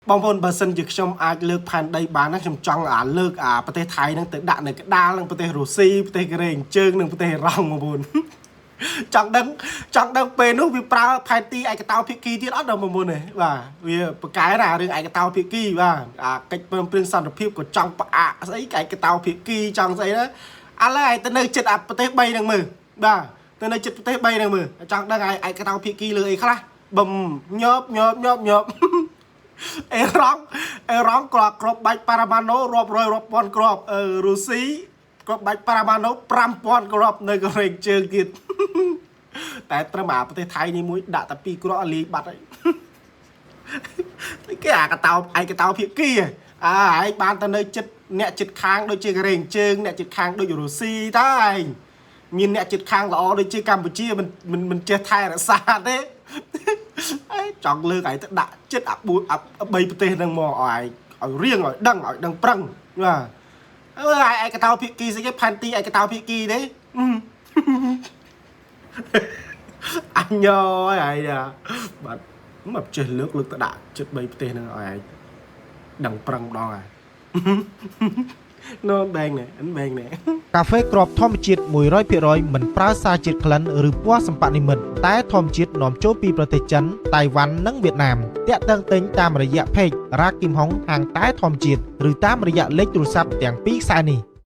បងប្អូនបើសិនជាខ្ញុំអាចលើកផែនដីបានណាខ្ញុំចង់អាលើកអាប្រទេសថៃហ្នឹងទៅដាក់នៅកណ្ដាលនឹងប្រទេសរុស្ស៊ីប្រទេសកូរ៉េអញ្ជើងនិងប្រទេសអ៊ីរ៉ង់បងប្អូន ចង់ដឹងចង់ដឹងពេលនោះវាប្រើផែនទីឯកតោភាគីទៀតអត់ដល់បងប្អូនទេបាទវាប្រកែណារឿងឯកតោភាគីបាទអាកិច្ចព្រមព្រៀងសន្តិភាពក៏ចង់ផ្អាកស្អីឯកតោភាគីចង់ស្អីណាឥឡូវឯងទៅនៅចិត្តអាប្រទេស3ហ្នឹងមើលបាទទៅនៅចិត្តប្រទេស3ហ្នឹងមើលចង់ដឹងឯឯកតោភាគីលើអីខ្លះបំញាប់ញាប់ញាប់ញាប់ អេរ៉ង់អេរ៉ង់គ្រាប់គ្រាប់បាច់ប៉ារ៉ាម៉ាណូរាប់រយរាប់ពាន់គ្រាប់អឺរុស្ស៊ីគ្រាប់បាច់ប៉ារ៉ាម៉ាណូ5000គ្រាប់នៅកូរ៉េជើងទៀត តែត្រឹមអាប្រទេសថៃនេះមួយដាក់តែពីរគ្រាប់ឲ្យលាយបាត់ហើយ គេអាកតោឯកតោភាគីហ៎អាឯងបានទៅនៅចិត្តអ្នកចិត្តខាងដូចជាកូរ៉េជើងអ្នកចិត្តខាងដូចរុស្ស៊ីតើឯងមានអ្នកចិត្តខាងល្អដូចជាកម្ពុជាមិនមិនមិនចេះថែរក្សាទេ ឯងចង់លើកឯងទៅដាក់ចិត្តអា4អា3ប្រទេសហ្នឹងមកឲ្យឯងឲ្យរៀងឲ្យដឹងឲ្យដឹងប្រឹងបាទអើឯងឯកតោភាគីស្អីគេផែនទីឯកតោភាគីទេ អញញយឯងបាទមកចេះលើកលើកទៅដាក់ចិត្ត3ប្រទេសហ្នឹងឲ្យឯងដឹងប្រឹងម្ដងហើយ ណូបែងនេះបែងនេះ កាហ្វេគ្រាប់ធម្មជាតិ100%មិនប្រើសារជាតិក្លិនឬពណ៌សម្បនិមិត្តតែធម្មជាតិនាំចូលពីប្រទេសចិនតៃវ៉ាន់និងវៀតណាមតាក់ទងទិញតាមរយៈ Page រ៉ាគីមហុងហាងតែធម្មជាតិឬតាមរយៈលេខទូរស័ព្ទទាំងពីរខ្សែនេះ។